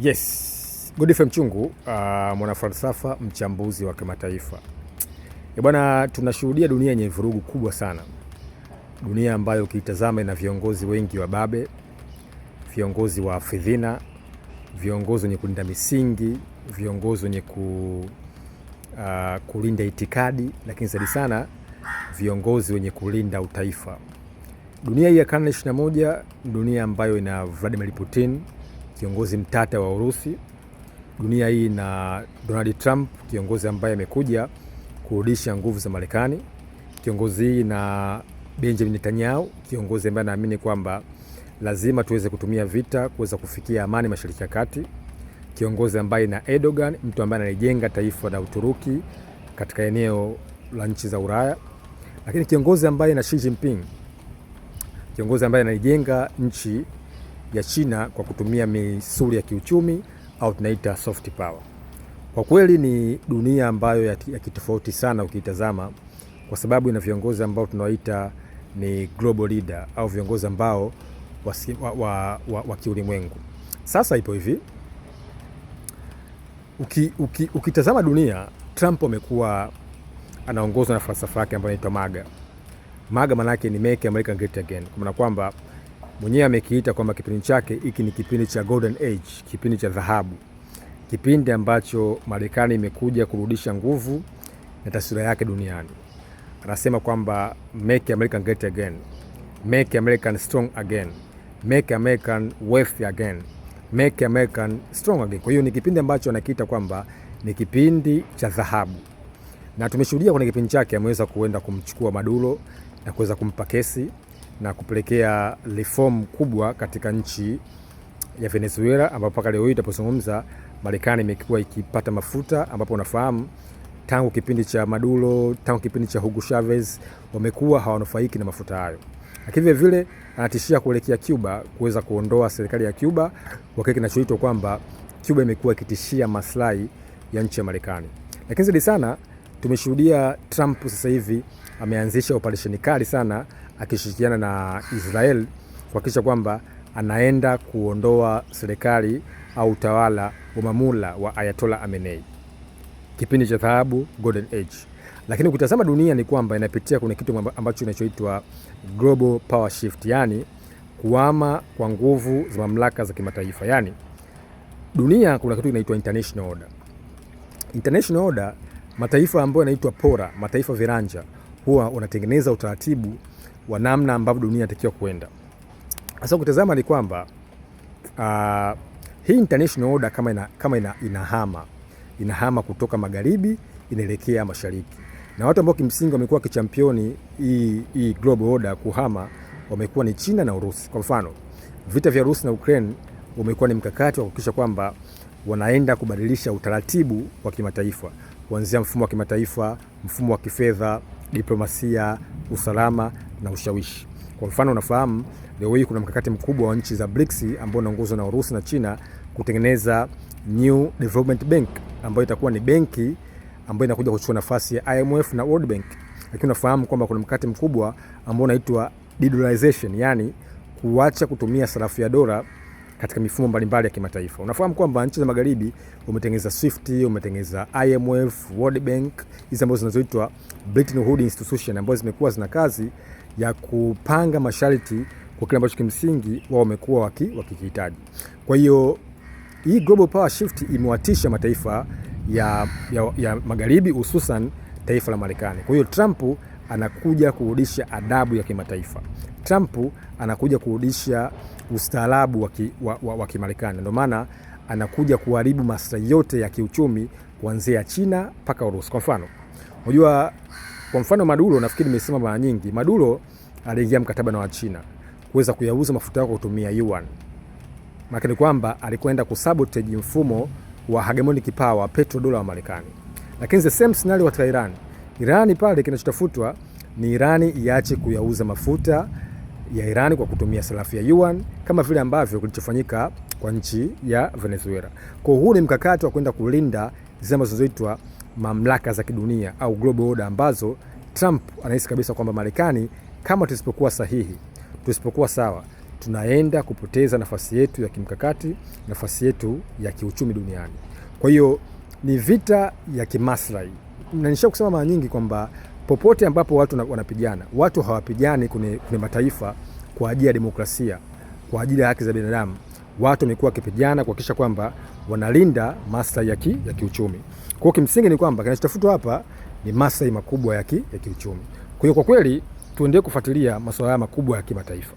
Yes, Godfrey Mchungu, mwanafalsafa mchambuzi wa kimataifa. Bwana, tunashuhudia dunia yenye vurugu kubwa sana, dunia ambayo ukiitazama ina viongozi wengi wa babe, viongozi wa fidhina, viongozi wenye kulinda misingi, viongozi wenye kulinda itikadi, lakini zaidi sana viongozi wenye kulinda utaifa. Dunia hii ya karne 21, dunia ambayo ina Vladimir Putin, kiongozi mtata wa Urusi. Dunia hii na Donald Trump, kiongozi ambaye amekuja kurudisha nguvu za Marekani. Kiongozi hii na Benjamin Netanyahu, kiongozi ambaye anaamini kwamba lazima tuweze kutumia vita kuweza kufikia amani Mashariki ya Kati. Kiongozi ambaye na Erdogan, mtu ambaye analijenga taifa la Uturuki katika eneo la nchi za Ulaya, lakini kiongozi ambaye na Xi Jinping, kiongozi ambaye anaijenga nchi ya China kwa kutumia misuli ya kiuchumi au tunaita soft power. Kwa kweli ni dunia ambayo ya kitofauti sana ukiitazama, kwa sababu ina viongozi ambao tunawaita ni global leader au viongozi ambao wa kiulimwengu. Sasa ipo hivi, ukitazama dunia, Trump amekuwa anaongozwa na falsafa yake ambayo inaitwa MAGA. MAGA maana yake ni Make America Great Again, kwa maana kwamba mwenyewe amekiita kwamba kipindi chake hiki ni kipindi cha golden age, kipindi cha dhahabu, kipindi ambacho Marekani imekuja kurudisha nguvu na taswira yake duniani. Anasema kwamba make America great again, make America strong again, make America wealthy again, make America strong again. Kwa hiyo ni kipindi ambacho anakiita kwamba ni kipindi cha dhahabu, na tumeshuhudia kwenye kipindi chake ameweza kuenda kumchukua Maduro na kuweza kumpa kesi na kupelekea reform kubwa katika nchi ya Venezuela, ambapo mpaka leo hii tunapozungumza Marekani imekuwa ikipata mafuta, ambapo unafahamu tangu kipindi cha Maduro, tangu kipindi cha Hugo Chavez wamekuwa hawanufaiki na mafuta hayo. Lakini vile vile anatishia kuelekea Cuba kuweza kuondoa serikali ya Cuba kwa kile kinachoitwa kwamba Cuba imekuwa ikitishia maslahi ya nchi ya Marekani. Lakini zaidi sana tumeshuhudia Trump sasa hivi ameanzisha operesheni kali sana akishirikiana na Israel kuhakikisha kwamba anaenda kuondoa serikali au utawala wa mamula wa Ayatollah Khamenei, kipindi cha dhahabu, golden age. Lakini ukitazama dunia ni kwamba inapitia kuna kitu ambacho kinachoitwa global power shift, yani kuhama kwa nguvu za mamlaka za kimataifa. Yani dunia kuna kitu kinaitwa international order. International order, mataifa ambayo yanaitwa pora, mataifa viranja, huwa wanatengeneza utaratibu wa namna ambavyo dunia inatakiwa kuenda. Sasa ukitazama ni kwamba hii international order kama inahama kutoka magharibi inaelekea mashariki, na watu ambao kimsingi wamekuwa kichampioni hii global order kuhama wamekuwa ni China na Urusi. Kwa mfano, vita vya Urusi na Ukraine umekuwa ni mkakati wa kuhakikisha kwamba wanaenda kubadilisha utaratibu wa kimataifa, kuanzia mfumo wa kimataifa, mfumo wa kifedha, diplomasia, usalama na ushawishi. Kwa mfano, unafahamu leo hii kuna mkakati mkubwa wa nchi za BRICS ambao unaongozwa na Urusi na China kutengeneza New Development Bank ambayo itakuwa ni benki ambayo inakuja kuchukua nafasi ya IMF na World Bank. Lakini unafahamu kwamba kuna mkakati mkubwa ambao unaitwa de-dollarization, yani kuacha kutumia sarafu ya dola katika mifumo mbalimbali ya kimataifa. Unafahamu kwamba nchi za magharibi umetengeneza SWIFT, umetengeneza IMF, World Bank, hizi ambazo zinazoitwa Bretton Woods Institution ambazo zimekuwa zina kazi ya kupanga masharti kwa kile ambacho kimsingi wao wamekuwa wakikihitaji. Kwa hiyo hii global power shift imewatisha mataifa ya magharibi hususan taifa la Marekani. Kwa hiyo Trump anakuja kurudisha adabu ya kimataifa. Trump anakuja kurudisha ustaarabu wa Kimarekani. Ndio maana anakuja kuharibu maslahi yote ya kiuchumi kuanzia China mpaka Urusi. Kwa mfano, unajua kwa mfano Maduro, nafikiri nimesema mara nyingi, Maduro aliingia mkataba na Wachina kuweza kuyauza mafuta yao kwa kutumia yuan. Maana ni kwamba alikwenda kusabotage mfumo wa hegemonic power petrodollar wa Marekani. Lakini the same scenario katika Iran. Iran pale kinachotafutwa ni Irani iache kuyauza mafuta ya Irani kwa kutumia sarafu ya yuan kama vile ambavyo kilichofanyika kwa nchi ya Venezuela. Kwa huu ni mkakati wa kwenda kulinda zile ambazo zinazoitwa mamlaka za kidunia au global order ambazo Trump anahisi kabisa kwamba Marekani kama tusipokuwa sahihi, tusipokuwa sawa, Tunaenda kupoteza nafasi yetu ya kimkakati, nafasi yetu ya kiuchumi duniani. Kwa hiyo ni vita ya kimaslahi, na nisha kusema mara nyingi kwamba popote ambapo watu wanapigana, watu hawapigani kwenye mataifa kwa ajili ya demokrasia, kwa ajili ya haki za binadamu. Watu wamekuwa wakipigana kuhakikisha kwamba wanalinda maslahi ya kiuchumi. Kwa hiyo kimsingi ni kwamba kinachotafutwa hapa ni maslahi makubwa ya kiuchumi. Kwa hiyo kwa kweli tuendelee kufuatilia masuala haya makubwa ya kimataifa.